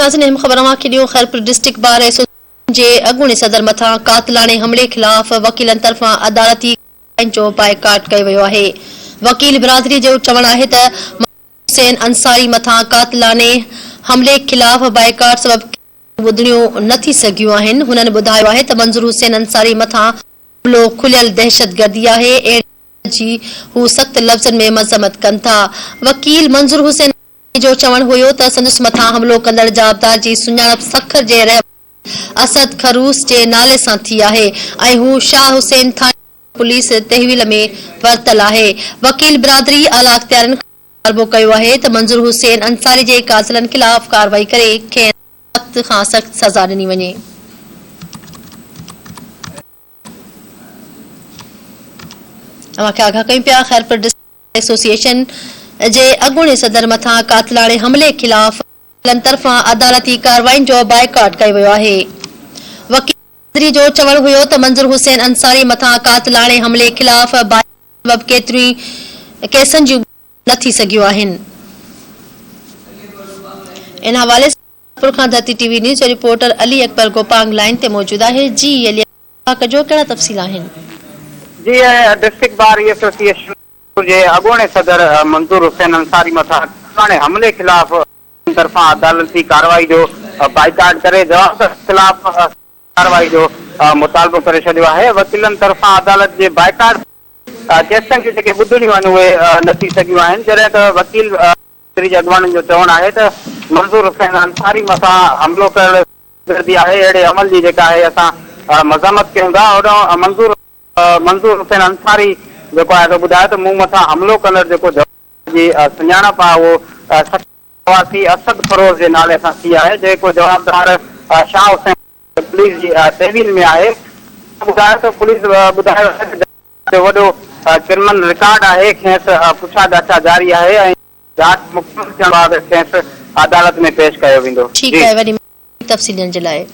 ناظرين اهم خبر اوهان کي ڏيون خيرپور ڊسٽرڪٽ بار ايسوسيئيشن جي اڳوڻي صدر مٿان قاتلاڻي حملي خلاف وڪيلن طرفان عدالتي ڪارروائين جو بائيڪاٽ ڪيو ويو آهي وڪيل برادري جو چوڻ آهي ته منظور حسين انصاري مٿان قاتلاني حملي خلاف بائيڪاٽ سبب ڪيس جون ٻڌڻيون نه ٿي سگهيون آهن هنن ٻڌايو آهي ته منظور حسين انصاري مٿان حملو کليل دهشتگردي آهي اهڙي عمل جي هو سخت لفظن ۾ مذمت ڪن ٿا وڪيل منظور حسين جو چوڻ هيو ته سندس مٿان حملو ڪندڙ جوابدار جي سڃاڻپ سکر جي رهواسي اسد خروس جي نالي سان ٿي آهي ۽ هو شاهه حسين ٿاڻي جي پوليس تحويل ۾ ورتل آهي. وڪيل برادري اعليٰ اختيارين کان مطالبو ڪيو آهي ته منظور حسين انصاري جي قاتلن خلاف ڪارروائي ڪري کين سخت کان سخت سزا ڏني وڃي. اوهان کي آگاهه ڪيون پيا خيرپور ڊسٽرڪٽ ايسوسيئيشن جي اڳوڻي صدر مٿان قاتلاڻي حملي خلاف وڪيلن طرفان عدالتي ڪارروائين جو بائيڪاٽ ڪيو ويو آهي. وڪيل برادري جو چوڻ هيو ته منظور حسين انصاري مٿان قاتلاڻي حملي خلاف بائيڪاٽ سبب ڪيتريون ئي ڪيسن جون ٻڌڻيون نه ٿي سگهيون آهن. ان حوالي سان خيرپور کان ڌرتي ٽي وي نيوز جو رپورٽر علي اڪبر گوپانگ لائين تي موجود آهي. جي علي اڪبر. ڪجو ڪهڙا تفصيل آهن؟ جي ڊسٽرڪٽ بار ايسوسيئيشن جي اڳوڻي صدر منظور حسين انصاري مٿان قاتلاڻي حملي خلاف طرفان عدالتي ڪارروائي جو بائيڪاٽ ڪري جوابدارن خلاف سخت ڪارروائي جو مطالبو ڪري ڇڏيو آهي وڪيلن طرفان عدالت جي بائيڪاٽ ڪيسن جون جيڪي ٻڌڻيون آهن اهي نه ٿي سگهيون آهن جڏهن ته وڪيل برادري جي اڳواڻن جو چوڻ آهي ته منظور حسين انصاري مٿان حملو ڪرڻ گردي آهي اهڙي عمل جي جيڪا آهي اسان مذمت ڪيون ٿا هوڏانهن منظور منظور حسين انصاري جيڪو آهي سو ٻڌايو ته مون مٿان حملو ڪندڙ جيڪو جوابدار جي سڃاڻپ آهي اهو سکر واسي اسد فروز جي نالي سان ٿي آهي جيڪو جوابدار شاهه حسين پوليس جي تحويل ۾ آهي ٻڌايو ته پوليس ٻڌايو آهي ته جوابدار جو وڏو ڪرمنل رڪارڊ آهي کيس پڇا ڳاڇا جاري آهي ۽ جاچ مڪمل ٿيڻ بعد کيس عدالت ۾ پيش ڪيو ويندو. ٺيڪ جي. آهي وڏي مهرباني تفصيل ڏيڻ جي لاء.